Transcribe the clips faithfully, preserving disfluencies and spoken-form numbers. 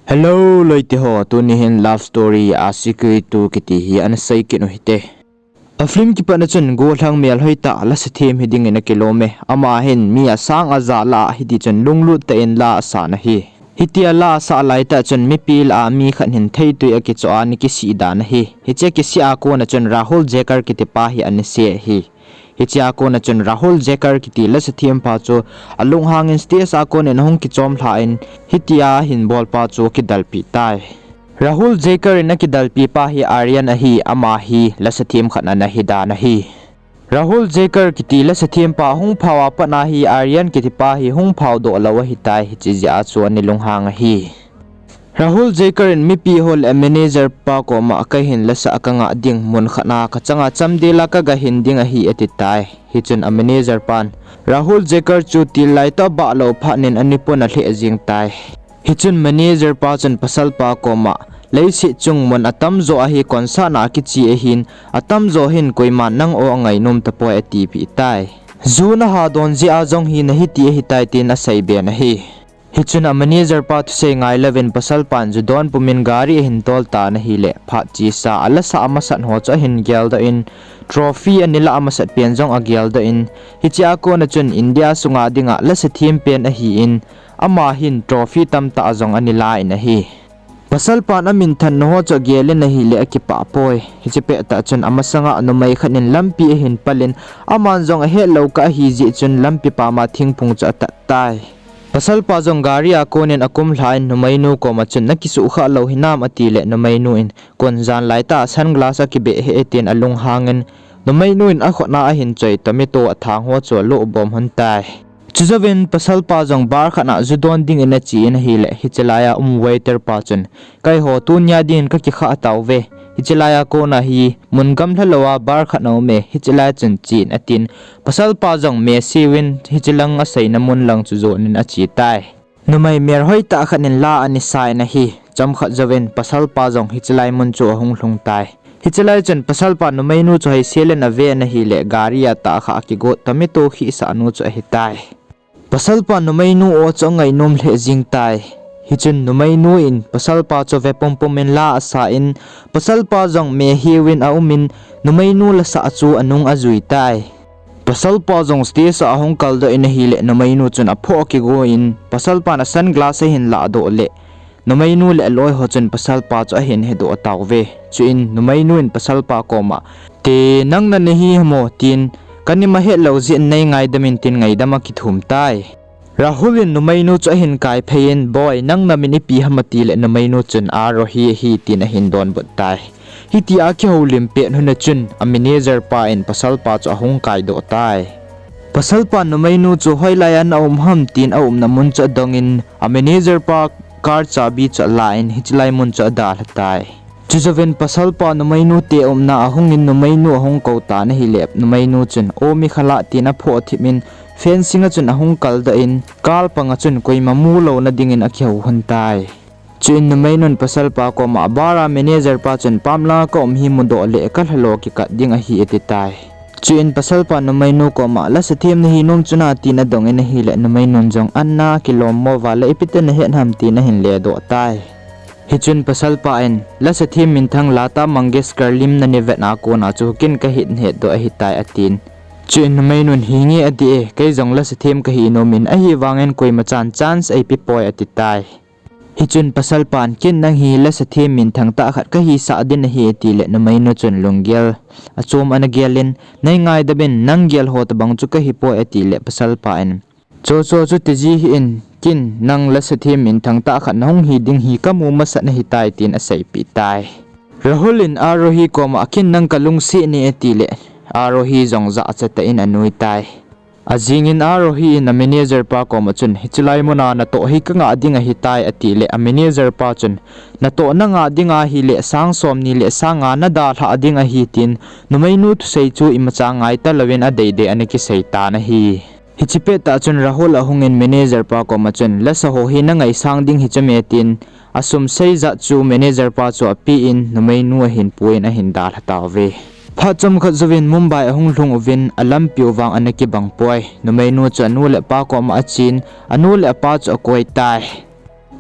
Hello loite ho, tuni hin love story Aashiqui two kiti hi ana sei kit u hite. A film kipatna chun gollhang melhoi tah lasa them hi dingin akilom e. Ama hin mi asang aja lah a hiti chun lunglut tah in la asan ahi. Hitia la asah laitah chun mipi lah a mi khat hin theitwi akichoh a ana kisih dan ahi. Hiche kisih a kona chun Rahul Jacker kitipa hi ana se ahi. Hichea kona chun Rahul Jacker kiti lasa thempa chu alunghangin stage a konin ahung kichom lhan, hitia ahin bolpa chu akidalpi tai. Rahul Jacker in akidalpipa hi Aryan ahi, ama hi lasa them khat ana hidan ahi. Rahul Jacker kiti lasa thempa ahung phau a patna hi Aryan kitipa hi hung phau doh lou ahitai, hiche jeh a chu ana lunghang ahi. Rahul Jacker in mipi ho le manager pa koma keihin lasa kangah ding mun khat a kachanga chamdel a kagahin ding ahi atitai. Hichun a manager pan Rahul Jacker chu til lai toh abah lou phatnin anipon alheh jeng tai. Hichun manager pa chun pasalpa koma, leiset chung mun atamjo ahi concert na kiche ahin, atamjo hin koiman nang o angainom tapoi atipeh tai. Ju naha don jeh a jong hi nahiti ahitai tin aseiben ahi. Hichun a manager pa thusei ngailouvin pasalpan ju don pumin gari ahin tol tan ahile, phat chesa a lasa amasat ho chu ahin geldoh in, trophy ana lah amasat pen jong ageldoh in, hichea kona chun India sunga dinga lasa them pen ahin, ama hin trophy tamtah jong ana la in ahi. Pasalpan aminthanna ho chu agelin ahile akipah poi. Hiche pettah chun amasanga numei khat in lampi ahin palin, aman jong ahet lou kah ahi jeh chun lampi pama thingphung chu atat tai. Pasalpa jong gari a konin akum lhan numeinu koma chun nakisuhkhah lou hinam atile numeinu in kon jan laitah a sunglass akibeh hih e tin alunghangin numeinu in akhutna ahin choi tomato athang ho chu aloh bom lhon tai. Chujouvin pasalpa jong bar khat a ju don dingin ache in ahile, hiche laiya um waiter pa chun, keiho tunia dingin kakikhah tauve. Hiche laiya kona hi mun gamlha louva bar khat aume, hiche laiya chun chen atin, pasalpa jong mesi uvin hiche lang aseina mun lang chu jonin ache tai. Numei melhoi tah khat in la ana sa in ahi. Chomkhat jouvin pasalpa jong hiche lai mun chu ahung lhung tai. Hiche lai chun pasalpa numeinu chu hoisel in ave in ahile, gari a tahkhah a kigot tomato khisah nu chu ahitai. Pasalpa numeinu o chu angainom lheh jeng tai. Hichun numeinu in pasalpa chu ve pumpum in la asa in, pasalpa jong mehiuvin aumin, numeinu lasah chu anung ajui tai. Pasalpa jong stage a ahung kaldoh in ahile, numeinu chun aphoh akigon, pasalpan a sunglass ahin lahdoh le, numeinu le aloi ho chun pasalpa chu ahin hedoh tauve. Chuin numeinu in pasalpa koma, te nang na nahi hamo tin, kanim ahet lou jeh in neingaidam in tin ngaidam akithum tai. Rahul in numeinu chu ahin kaiphei in, boi, nang na min ipi ham atile numeinu chun Arohi ahi tin ahin donbut tai. Hitia akihoulim pet hun a chun a manager pa in pasalpa chu ahung kaidoh tai. Pasalpan numeinu chu hoilaiya ana um ham tin aumna mun chu adongin a manager pa car chabi chu alan hiche lai mun chu adalha tai. Chujouvin pasalpa numeinu te umna ahungin numeinu ahung kou tan ahile, numeinu chun, o mikhalah tin aphoh thipin fencing a chun ahung kaldoh in, car panga chun koima mu louna dingin akihou lhon tai. Chuin numeinun pasalpa koma, bar a manager pa chun pamlanga kaum hi mudoh le kalhalo kikat ding ahi atitai. Chuin pasalpan numeinu koma, lasa them nahi nom chu na tin adongin ahile, numeinun jong anna kilom mo vale ipi ti nahet ham tin ahin ledoh tai. Hichun pasalpa in, lasa them minthang Lata Mangeshkar lim nani vet a kona chu ken kahin hetdoh ahitai atin. Chuin numeinun, hinge adih e, kei jong lasa them kahi nomin, ahivangin koimachan chance eipepoi atitai. Hichun pasalpan, ken nang hi lasa them minthang tah khat kahisah ding ahi atile, numeinu chun lunggel achom ana gelin, neingaidam in, nang gel ho tobang chu kahipoi atile, pasalpa in, chuche chu tiji hih in, ken nang lasa them minthang tah khat nahung hi ding hi kamu masat ahitai tin aseipeh tai. Rahul in Arohi koma, ken nang kalungset e atile, Arohi jong jachat tah in anui tai. Ajingin Arohi in a manager pa koma chun, hiche lai muna natoh hi kangah ding ahitai atile, a manager pa chun, natoh nangah ding ahile sang somni le sang nga nadalhah ding ahi tin, numeinu thusei chu imacha ngaita louvin adeidei ana kisei tan ahi. Hiche pettah chun Rahul ahungin manager pa koma chun, lasa ho hi nangaisang ding hichu me tin, asum seijat chu manager pa chu apen, numeinu ahin puin ahin dalha tauve. Phat chomkhat jouvin Mumbai ahung lhung uvin, alampiu vang ana kibang poi. Numeinu chu anu le apa koma achen, anu le apa chu akoi tai.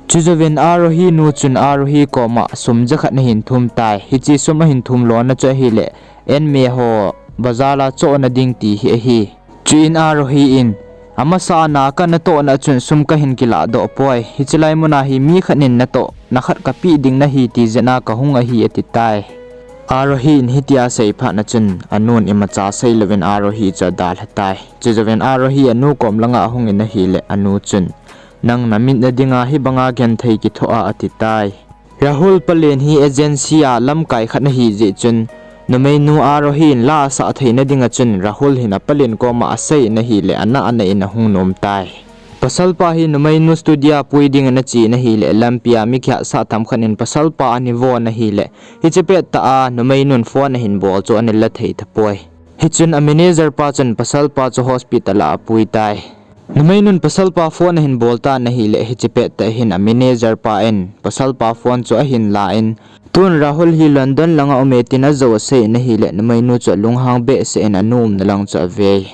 Chujouvin Arohi nu chun Arohi koma sum jakhat ana hin thum tai. Hiche sum ahin thum lona chu ahileh, anme ho bazar a chohna ding ti hi ahi. Chuin Arohi in, amasa a na kanatohna chun sum kahin kiladoh poi. Hiche lai muna hi mi khat in natohna khat kapeh ding nahi ti jeh a kahung ahi, ati tai. Arohi in hitia asei phat na chun, anun imacha seilouvin Arohi chu adalha tai. Chujouvin Arohi anu kom langa ahungin ahileh, anu chun, nang namitna dinga hibanga genthei kithoh a, ati tai. Rahul palen hi agency a lamkai khat ahi jeh chun, numeinu Arohi in la asah theina dinga chun Rahul hin apalen koma asei in ahileh, ana ana in ahung nom tai. Pasalpa hi numeinu studio a pui dingin ache in ahileh, lampia mi kihatsah tamkhat in pasalpa ana von ahileh, hiche pettah a numeinun phone ahin bol chu ana la thei tapoi. Hichun a manager pa chun pasalpa chu hospital a apui tai. Numeinun pasalpa phone ahin bol tan ahileh, hiche pettah hin a manager pa in pasalpa phone chu ahin la in, tun Rahul hi London langa aume tin ajou asei in ahileh, numeinu chu alunghang behseh in anu umna lang chu ave.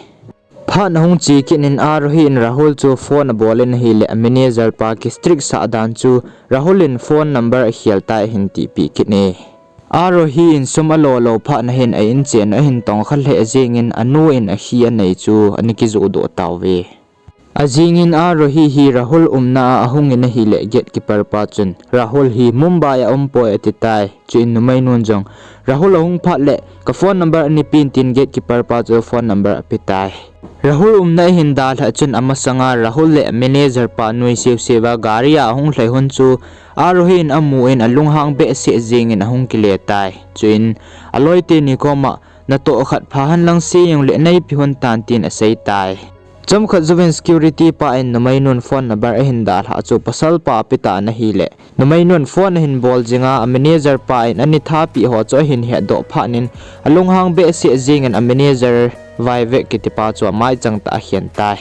Phat ahung che kit in Arohi in Rahul chu phone abol in ahileh, a manager pa kistrict sah dan chu Rahul in phone number akhel tai ahin tipeh kit e. Arohi in sum alo lou phat na hin a in chen ahin tongkha lheh jengin anu in akhi anei chu ana kijoh doh tauve. Ajingin Arohi hi Rahul umna a ahungin ahileh, gatekeeper pa chun Rahul hi Mumbai a aumpoi, ati tai. Chuin numeinun jong Rahul ahung phat leh ka phone number ana pen tin gatekeeper pa chu phone number ape tai. Rahul umna ahin dalhah chun amasanga Rahul le manager pa nuiseu seuva gari a ahung lhai hun chu Arohi in amun alunghang behseh jengin ahung kile tai. Chuin aloi teni koma, natoh khat pha henlang se jongleh neipe hon tan tin asei tai. Chomkhat jouvin security pa in numeinun phone number ahin dalhah chu pasalpa ape tan ahileh, numeinun phone ahin bol jinga a manager pa in ana thapeh ho chu ahin hetdoh phat in alunghang behseh jengin a manager Vaivek kitipa chu amaichang tah a akhen tai.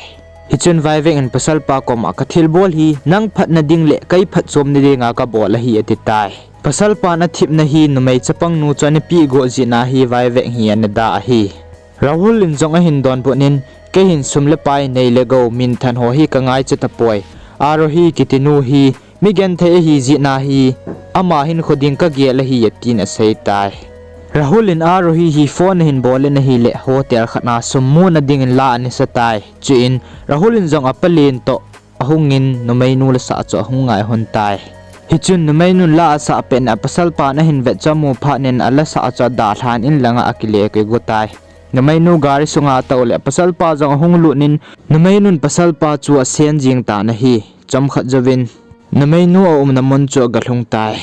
Hichun Vaivek in pasalpa koma, ka thilbol hi nang phatna ding le kei phatchomna dinga kabol ahi, ati tai. Pasalpan athepna hi numei chapangnu chu ana peh got jeh a hi Vaivek hi ana da ahi. Rahul in jong ahin donbut in, kei hin sum le pai nei le gou minthan ho hi kangaicha tapoi. Arohi kitinu hi mi genthei ahi jeh a hi ama hinkho ding kagel ahi, atin asei tai. Rahul in Arohi hi phone ahin bol in ahileh, hotel khat a sum muna dingin la ana sa tai. Chuin Rahul in jong apalen toh ahungin numeinu lasah chu ahung ngai hon tai. Hichun numeinun la asah pet in a pasalpan ahin vet chu amu phat in alasah chu adalhan in langa akile kit got tai. Numeinu gari sunga atoh leh pasalpa jong ahung lut in numeinun pasalpa chu asen jeng tan ahi. Chomkhat jouvin numeinu aumna mun chu agalhung tai.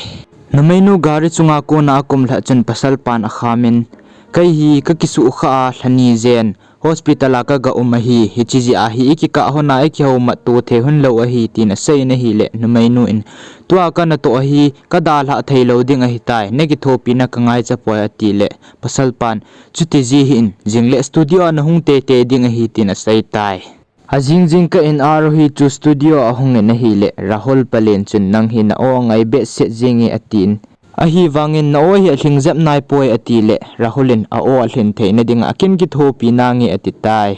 Numeinu gari chunga kona akumlhah chun pasalpan akham in, kei hi kakisuhkhah a lha ni jen hospital a kaga um ahi, hiche jeh a hi ikikah hon a ikihoumat to thei hon lou ahi, tin asei in ahileh, numeinu in, tua kanatoh ahi, kadalhah thei lou ding ahitai, nakithopina kangaicha poi, ati leh, pasalpan, chuti jeh hih in, jing le studio a nahung teitei ding ahi, tin asei tai. Ajing jingkah in Arohi chu studio a ahungin ahileh, Rahul palen chun, nang hi na-o angai behseh jenge, atin. Ahivangin na-o hi alhing jep naipoi, ati leh, Rahul in a-o alhin theina dinga kin kithopi nange, ati tai.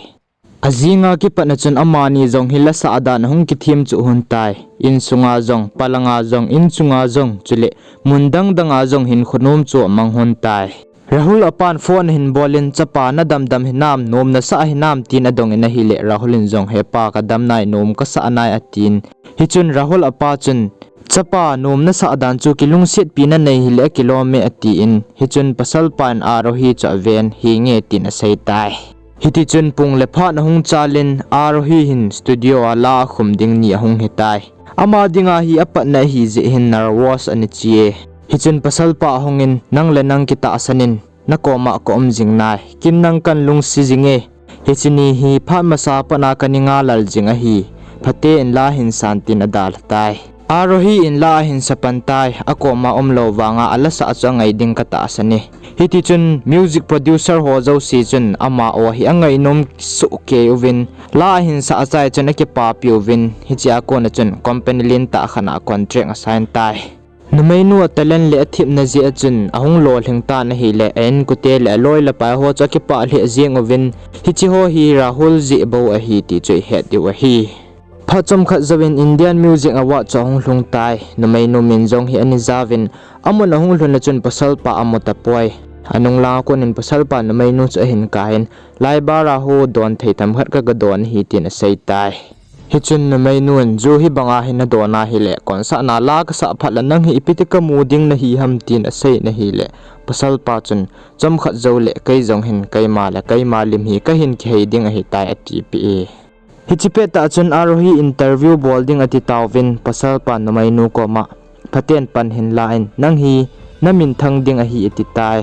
Ajinga kipatna chun amani jong hi lasah dan ahung kithem chuh hon tai. Insunga jong, palanga jong, inchunga jong, chuleh mun dang danga jong hinkho nom chu amang hon tai. Rahul apan phone ahin bol in, chapa nadamdam hinam, nom nasah hinam, tin adong in ahileh, Rahul in jong, hepa kadam nai, nom kasah nai, atin. Hichun Rahul apa chun, chapa nom nasah dan chu kilungsetpina nei hileh akilom e, atin. Hichun pasalpan Arohi chu aven, henge, tin asei tai. Hitichun pung le phat ahung chal in Arohi hin studio a la akhum ding ni ahung hitai. Ama dinga hi apatna ahi jeh hin nervous ana chi e. Hichun pasalpa ahungin, nang le nang kitahsan in, nakoma ka um jing nai. Kin nang kan lungset jing e. Hiche ni hi phat masa pat a kana ngai lal jing ahi. Phaten la hin san, tin adalha tai. Arohi in la ahin sa pan tai, akoma umlou vanga alasah chu angai ding katahsan e. Hitichun music producer ho jouse chun ama-o hi angainom sohkei uvin, la ahin sah chai chun akipapi uvin, hichea kona chun company lentah khat a contract asign tai. Numeinu a talent le athepna jeh a chun ahung lolhing tan ahileh, a inkote le aloi le pai ho chu akipah lheh jeng uvin, hiche ho hi Rahul jeh bou ahi ti chu ihet diu ahi. Phat chomkhat jouvin Indian Music Award chu ahung lhung tai. Numeinu min jong hi ana jaovin, amun ahung lhun a chun pasalpa amu tapoi. Anung langa konin pasalpa numeinu chu ahin kaiyin, Lai bara ho don thei themkhat ka, ka don ahi, tin asei tai. Hichun numeinun, ju hibanga hi nadon ahile, concert na la kasah phat le nang hi ipi ti kamu ding nahi ham, tin asei in ahile, pasalpa chun, chomkhat jouleh kei jong hin keima le keima lim hi kahin kihei ding ahitai, atipeh e. Hiche pettah chun Arohi interview bol ding ati tauvin, pasalpan numeinu koma, phaten pan hin la in, nang hi naminthang ding ahi, ati tai.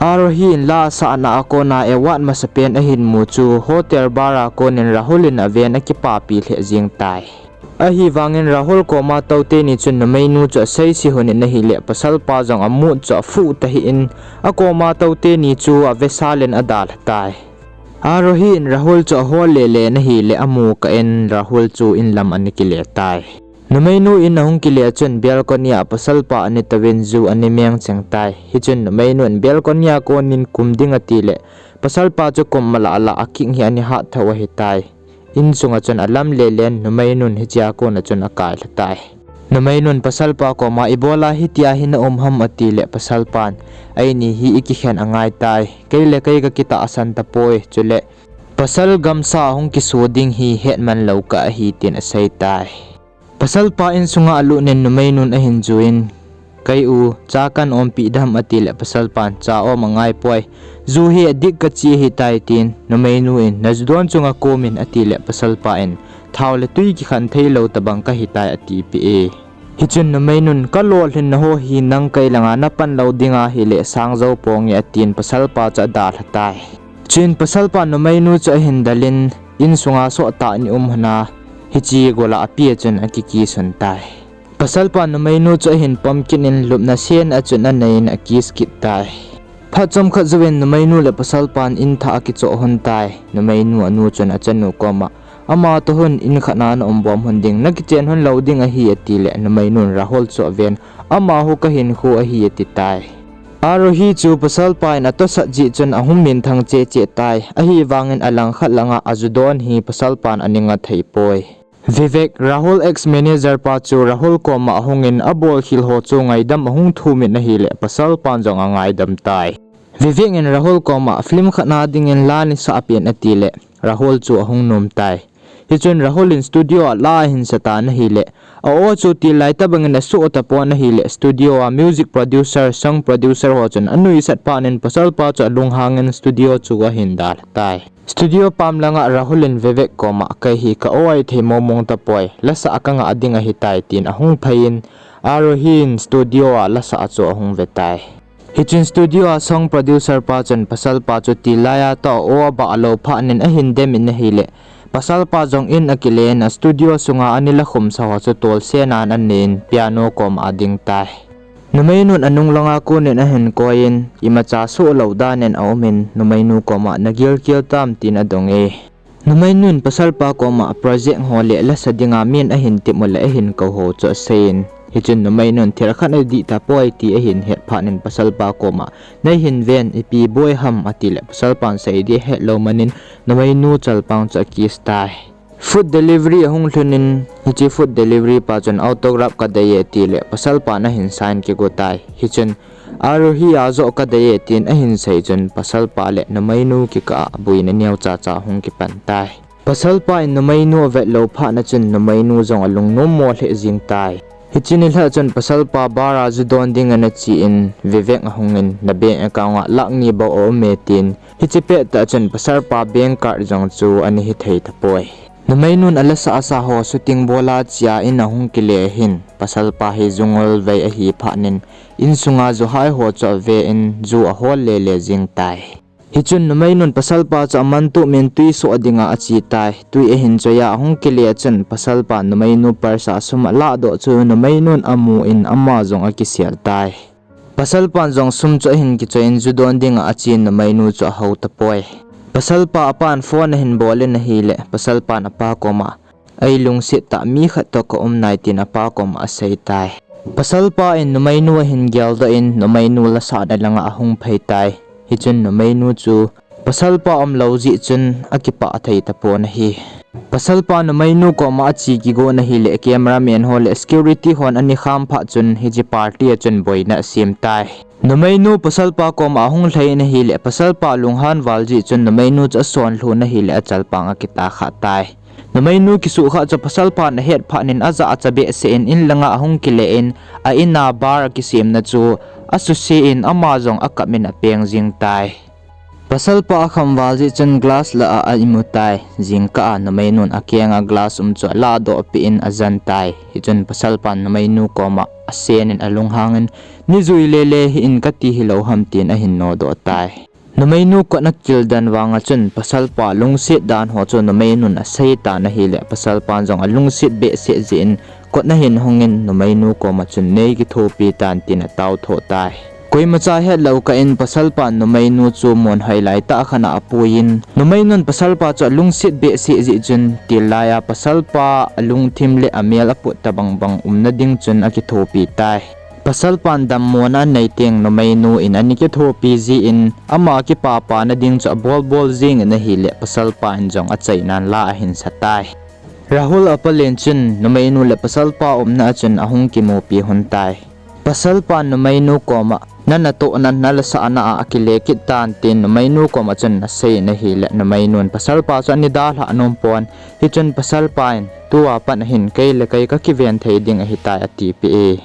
Arohi in la asahna a kona award masapen ahin mu chu hotel bara konin Rahul in aven, akipapi lheh jeng tai. Ahivangin Rahul koma tou teni chun numeinu chu aseise lhon in ahile, pasalpa jong amood chu afuh tahih in, akoma tou teni chu avesal in adalha tai. Arohi in Rahul chu ahol lele in ahile, amu kah in Rahul chu in lam ana kile tai. Numeinu in ahung kile a chun balcony a pasalpa ana touvin ju ana meng cheng tai. Hichun numeinun balcony a konin kum ding atile, pasalpa chu kum malah lah a kick hi ana hat thou ahitai. Insunga chun alam lelen numeinun hichea kona chun akailha tai. Numeinun pasalpa koma, ibola hitia hi naum ham, atile pasalpan, eini hi ikikhen angaitai. Kei le kei kakitahsan tapoi, chule pasal gamsa ahung kiso ding hi hetman lou kah ahi, tin asei tai. Pasalpa insunga alut in numeinun ahin juiyin, kei u, cha kahin ompeh dam, atile pasalpan, cha om angaipoi. Ju hi adik kachi ahitai, tin numeinu in, naju don chunga komin, atile pasalpa in, thao le twi kikhen theilou tobang kahitai, atipeh e. Hichun numeinun, kalolhinna ho hi nang kei langa napan lou ding ahile sang jou ponge, atin pasalpa chu adalha tai. Chuin pasalpan numeinu chu ahin delin, insunga sottah ana um lhon a, hiche gola api a chun aki kiss lhon tai. Pasalpan numeinu chu ahin pom kit in lupna sen a chun aneiyin akiss kit tai. Phat chomkhat jouvin numeinu le pasalpan in thah akichoh lhon tai. Numeinu anu chun achanu koma, ama toh hin in khat a naum bom lhon ding, nakichen lhon lou ding ahi, atile numeinun Rahul chu aven, amaho kahinkho ahi, ati tai. Arohi chu pasalpa in atosat jeh chun ahung minthang cheh cheh tai. Ahivangin alangkhat langa aju don hi pasalpan ana nga thei poi. Vivek, Rahul ex-manager pa chu Rahul koma ahungin abolkhel ho chu ngaidam ahung thumin ahile, pasalpan jong angaidam tai. Vivek in Rahul koma film khat na dingin la neisah peh in, atile Rahul chu ahung nom tai. Hichun Rahul in studio a la ahin sa tan ahile, a-o chu tilai tobangin asoh tapon ahile, studio a music producer, song producer ho chun anuisat phatnin pasalpa chu alunghangin studio chu ahin dalha tai. Studio pam langa Rahul in Vivek koma, kei hi ka-o ahithei mong mong tapoi, lasah kangah ding ahitai, tin ahung pheiyin, Arohi in studio a lasah chu ahung ve tai. Hichun studio a song producer pa chun pasalpa chu tilai a toh o abah lou phatnin ahin demin ahile, pasalpa jong in akilen a studio sunga ana lakhumsa ho chu tolsena aneiyin piano koma ading tai. Numeinun anung langa konin ahin koiyin, imacha soh lou danin aumin, numeinu koma nagilkel tam, tin adong e. Numeinun pasalpa koma project ho le lasa dinga min ahin tep u le ahin kou ho chu aseiyin. Hichun numeinun thil khat nadih tapoi ti ahin het phatnin pasalpa koma, neihin ven, ipi boi ham, atile pasalpan sei dih ahet lou manin numeinu chalpang chu akiss tai. Food delivery ahung lhunin, hiche food delivery pa chun autograph kadeiye, atile pasalpan ahin sign kigo tai. Hichun Arohi a joh kadeiye, tin ahin sei chun pasalpa le numeinu kikah a boina neocha cha ahung kipan tai. Pasalpa in numeinu avet lou phatna chun numeinu jong alungnom mo lheh jeng tai. Hiche nilhah chun pasalpa bar a ju don dingin achen, Vivek ahungin, na bank account a lakh ni bou aume, tin, hiche pettah chun pasalpa bank card jong chu ana hithei tapoi. Numeinun alasah asa ho shooting bola chea in ahung kile ahin, pasalpa hi ju ngol vei ahi phatnin, insunga juhai ho chu aven, ju ahol lele jeng tai. Hichun numeinun pasalpa chu amantuh min twi soh dinga ache tai. Twi ahin choiya ahung kile chun pasalpan numeinu purse a sum alahdoh chu numeinun amun ama jong akisel tai. Pasalpan jong sum chu ahin kichoiyin ju don dinga achen numeinu chu ahou tapoi. Pasalpa apan phone ahin bolin ahile, pasalpan apa koma, ei lungset tah mi khat toh kaum nai, tin apa koma asei tai. Pasalpa in numeinu ahin geldoh in numeinu lasahna langa ahung phei tai. Hichun numeinu chu pasalpa umlou jeh chun akipah thei tapon ahi. Pasalpa numeinu koma ache kigon ahile cameraman ho le security hon ana kham phat chun hiche party a chun boina asem tai. Numeinu pasalpa koma ahung lhai in ahile pasalpa lunghan val jeh chun numeinu chu asonlhun ahile achalpang akita kha tai. Numeinu kisuhkhah chu pasalpan ahet phat in ajah acha behseh in in langa ahung kile in a in a bar akisemna chu asuse in ama jong akap in apeng jing tai. Pasalpa akham val jeh chun glass lah a a-imu tai. Jingkah a numeinun akeng a glass um chu alahdoh peh in ajan tai. Hichun pasalpan numeinu koma asen in alunghang in, "Neijui lele hih in kati hilou ham," tin ahin nodoh tai. Numeinu kot ana kil dan vang a chun pasalpa lungset dan ho chu numeinun asei tan ahile pasalpan jong alungset behseh jeh in kot ana hin hong in numeinu koma chun, "Nei kithopi tan," tin atao tho tai. Koimacha hetlou kah in pasalpan numeinu chu mun hoi lai tah khat a apui in numeinun pasalpa chu alungset behseh jeh chun til lai a pasalpa alungthim le amel aput tabang bang umna ding chun akithopi tai. Pasalpan dammona anei teng numeinu in ana kithopi jeh in ama kipapana ding chu abol bol jing in ahile pasalpa in jong achaina la ahin sa tai. Rahul apa len chun numeinu le pasalpa umna a chun ahung kimupi lhon tai. Pasalpan numeinu koma, "Na natohna, na lasahna a akile kit tan," tin numeinu koma chun asei in ahile numeinun pasalpa chu ana dalhah nom pon. Hichun pasalpa in, "Tua pat ahin kei le kei kakiven thei ding ahitai," atipeh e.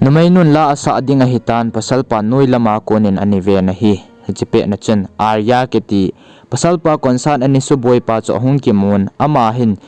Numeinun la asah ding ahitan pasalpan noi lama kon in ana ven ahi. Hiche pet na chun Arya kiti pasalpa concert ana suboi pa chu ahung kimun, ama hin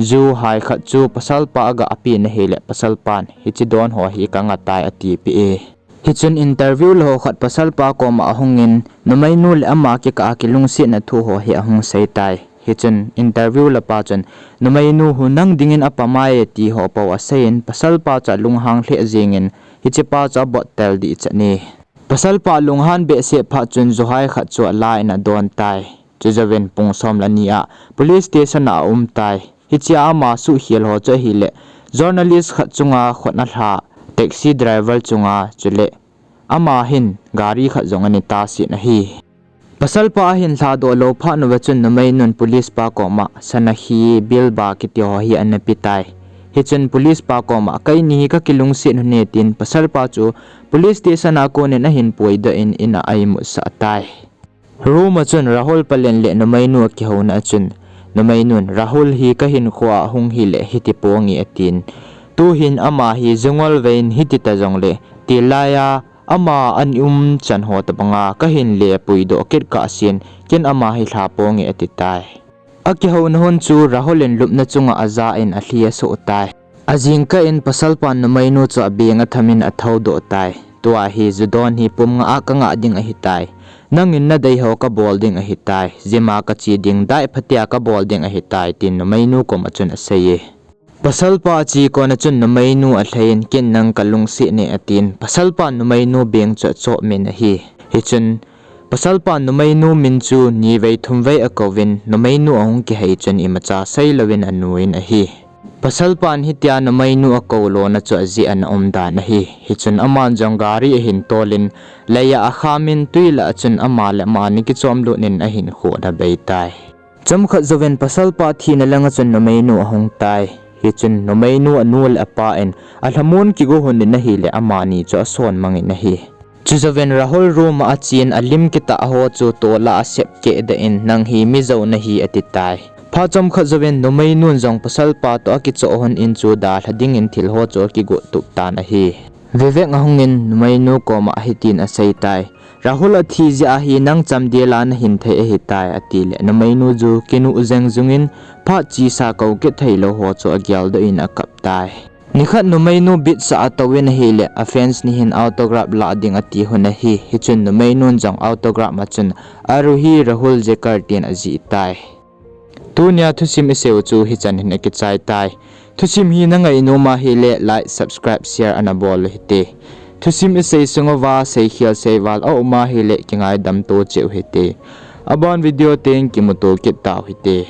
ju hai khat chu pasalpa aga apeh in ahile pasalpan, "Hiche don ho hi kanga tai," atipeh e. Hichun interview la ho khat pasalpa koma ahung in numeinu le ama kikah a kilungsetna thu ho hi ahung sei tai. Hichun interview la pa chun, "Numeinu hu nang ding in apamai e," ti ho pou asei in pasalpa chu alunghang lheh jing in hiche pa chu abottel dih chan e. Pasalpa lunghan behseh phat chun ju hai khat chu ala in adon tai. Chujouvin pung som le ni a police station a aum tai. Hichea ama suhkhel ho chu ahile journalist khat chunga khut alha, taxi driver chunga chule ama hin gari khat jong ana taset ahi. Pasalpa ahin lhadoh lou phat uva chun numeinun police pa koma Sanakhi, Bilba kiti ho hi ana pe tai. Hichun police pa koma, "Keini hi kakilungset lhon e," tin pasalpa chu police station a kon in ahin puidoh in in a aimutsah tai. Room a chun Rahul palen le numeinu akihouna a chun numeinun, "Rahul hi kahinkhoa ahung hile hiti ponge," atin. "Tuhin ama hi jungol vei in hiti ta jongle, til lai a ama ana um chan ho tabanga kahin le puidoh kit kahsen, ken ama hi lha ponge," ati tai. Akihouna hun chu Rahul in lupna chunga aja in alhi asoh tai. Ajingkah in pasalpan numeinu chu abeng atham in athoudoh tai. "Tua hi ju don hi pum nga a kangah ding ahitai. Nangin nadei ho kabol ding ahitai. Gym a kache ding, diet phatea kabol ding ahitai," tin numeinu koma chun asei e. Pasalpa ache kona chun numeinu alhai in, "Ken nang kalungset e," atin. Pasalpan numeinu beng chu achop min ahi. Hichun pasalpan numeinu min chu nivei thumvei akouvin, numeinu ahung kihei chun imacha seilouvin anuin ahi. Pasalpan hitia numeinu akou lona chu ajeh ana umdan ahi. Hichun aman jong gari ahin tolin, leiya akhamin twi lah a chun ama le ama ana kichomlut in ahinkho ana bei tai. Chomkhat jouvin pasalpa thina langa chun numeinu ahung tai. Hichun numeinu anu le apa in alhamon kigo lhon in ahile amani chu asonmang in ahi. Chujouvin Rahul room a achen alim kitah ho chu tola asep kehdoh in, "Nang hi mijou nahi," ati tai. Phat chomkhat jouvin numeinun jong pasalpa toh akichoh lhon in chu dalha dingin thil ho chu akigot tup tan ahi. Vivek ahungin numeinu koma hitin asei tai. "Rahul athi jeh a hi nang chamdel a nahin thei ahitai," atile numeinu chu kinuh jeng jungin phat chesa kou kit theilou ho chu ageldoh in akap tai. Nikhat numeinu beach a atouvin ahile afans ni hin autograph lah ding ati lhon ahi. Hichun numeinun jong autograph a chun Arohi Rahul Jaker tin ajih tai. Tunia thusim iseiu chu hichan hin akichai tai. Thusim hi nangainom ahile like, subscribe, share ana bol u hite. Thusim isei sunguva seikhel seival aum ahile kingaidam to cheh u hite. Aban video teng kimuto kit tau hite.